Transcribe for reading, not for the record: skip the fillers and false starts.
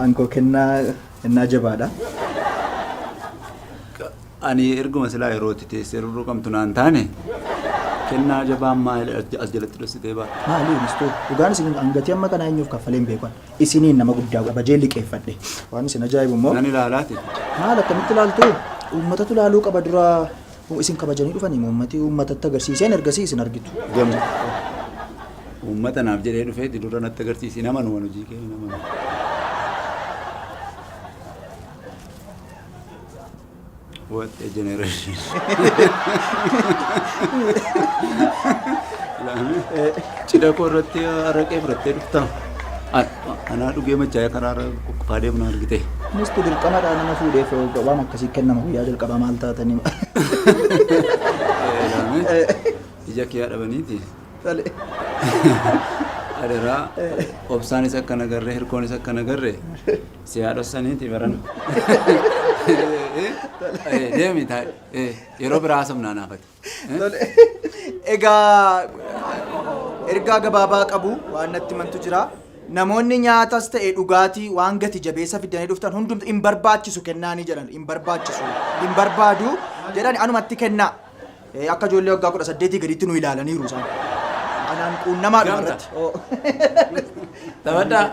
Ankoo kennaa kennaa jabaadha. Ani erguma silaa yeroo itti teessee rurruqamtu naan taane kennaa jabaan maal as jalatti dhossitee baata. Maali mistuu dhugaan isin hangatii amma kanaa eenyuuf kaffalee hin beekan. Isiniin nama guddaa kabajee liqeeffadhe. Waan isin ajaa'ibu immoo. Nan ilaalaati. Maal akkamitti ilaaltu? Uummatatu ilaaluu qaba dura isin kabajanii dhufanii uummati uummatatti agarsiiseen ergasii isin argitu. Gamu. Uummata naaf jedhee dhufeeti dura natti agarsiisi nama nu hojii kee nama nu. What a generation. Cidha koo irratti araqee fudhattee dhufta. Anaa dhugee machaa'ee karaa irra kukkufaa deemu na argite. Mistu dirqamadhaa nama fuudheef waan akkasii kennama guyyaa jalqabaa maal taatanii. Ija kee dhabaniiti. Adaraa obsaanis akka nagarree hirkoonis akka nagarree si haa dhossaniiti barana. Deemi taa'e yeroo biraa haasofnaa naafati. Egaa ergaa gabaabaa qabu waan natti himantu jira. Namoonni nyaatas ta'e dhugaatii waan gati jabeessa fidanii dhuftan hundumtu hin barbaachisu kennaanii jedhan hin barbaachisu hin barbaadu jedhan anumatti kennaa. Akka ijoollee waggaa 18 gaditti nu ilaalaniiru isaan. Anaan quunnamaa dhuma irratti. Taphadhaa.